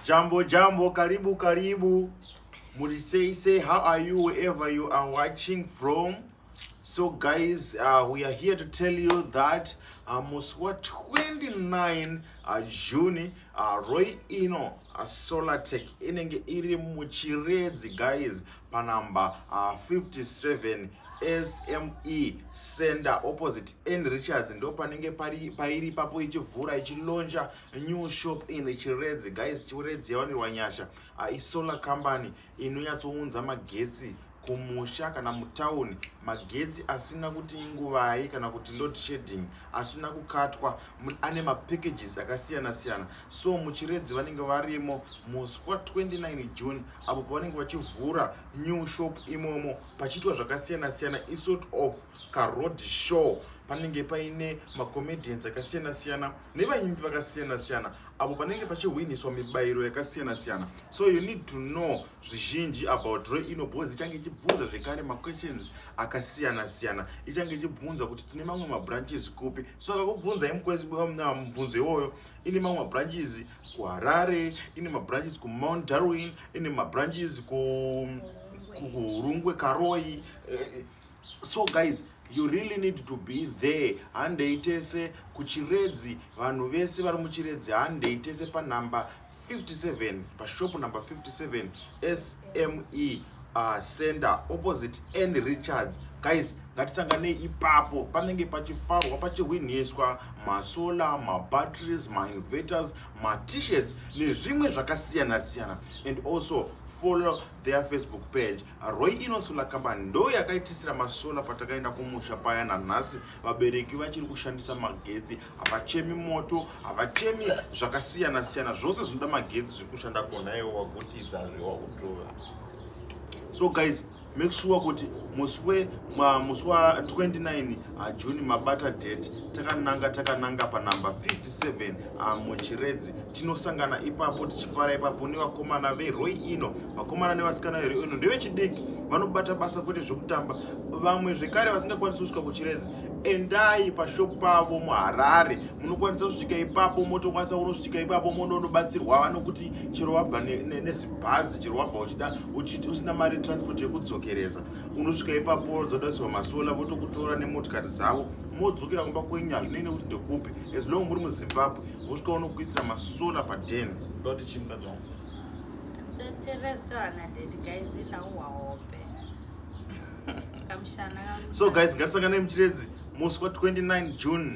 Jambo jambo, karibu karibu. Muri sei sei, how are you wherever you are watching from? So guys, we are here to tell you that musi wa 29 June, Roy Ino Solartech inenge iri muChiredzi, guys, panamba 57 SME Center, opposite N Richards. Ndo panenge pairi ipapo ichivhura, ichilauncha new shop in Chiredzi, guys. Chiredzi yawanirwa nyasha. Isolar company inonyatsounza magetsi kumusha kana mutauni, magetsi asina kuti inguvai kana kuti load shedding, asina kukatwa. Ane mapackages akasiyana siyana. So muChiredzi vanenge varimo musi wa29 June, apo pavanenge vachivhura new shop imomo, pachiitwa zvakasiyana siyana, isort of karoad show. Panenge paine macomedians akasiyana siyana nevaimbi vakasiyana siyana, apo panenge pachihwiniswa mibayiro yakasiyana siyana. So you need to know zvizhinji about Roy Ino, because ichange ichibvunza zvekare maquestions akasiyana siyana. Ichange ichibvunza kuti tine mamwe mabranches kupi. So akakubvunzai mubvunzo iwoyo, ine mamwe mabranches kuHarare, ine mabranches kuMount Darwin, ine mabranches kuHurungwe, Karoi. So guys, you really need to be there. Handei tese kuChiredzi. Vanhu vese vari muChiredzi, handei tese panhamba 57, pashop number 57, SME Center, opposite N Richards. Guys, ngatisanganei ipapo. Panenge pachifarwa, pachihwiniswa masolar, mabatteries, mainverters, maT-shirts nezvimwe zvakasiyana siyana. And also follow their Facebook page, Roy Ino Solar Company. Ndo yakaitisira masolar patakaenda kumusha paya. Nanhasi vabereki vachiri kushandisa magetsi, havachemi moto, havachemi zvakasiyana siyana. Zvose zvinoda magetsi zviri kushanda kona. Iwo wagutisa zvewakutova. So guys, make sure kuti musi wa29 June mabata date. Takananga, takananga panhamba 57 muChiredzi. Tinosangana ipapo, tichifara ipapo nevakomana veRoy Ino. Vakomana nevasikana veRoy Ino ndevechidiki, vanobata basa kwete zvekutamba. Vamwe zvekare vasingakwanisi kusvika kuChiredzi, endai pashop pavo muHarare. Munokwanisa kusvika ipapo, motokwanisa kunosvika ipapo, mononobatsirwa nokuti chero wabva nezibhazi, chero wabva uchida usina mari yetransport yekudzokeresa, unosvika ipapo, zodasiwa masolar, votokutora nemotikari dzavo, modzokera kumba kwenyu. Hazvinei nekuti ndekupi, as long muri muZimbabwe, vosvika unokuisira masolar paden. Ndoda kuti chii, mukadzi wangu? Teerera zvitaura nadaddy, guys. Ndauhwa hope kamushana. So guys, ngatisanganei muChiredzi musi wa29 June.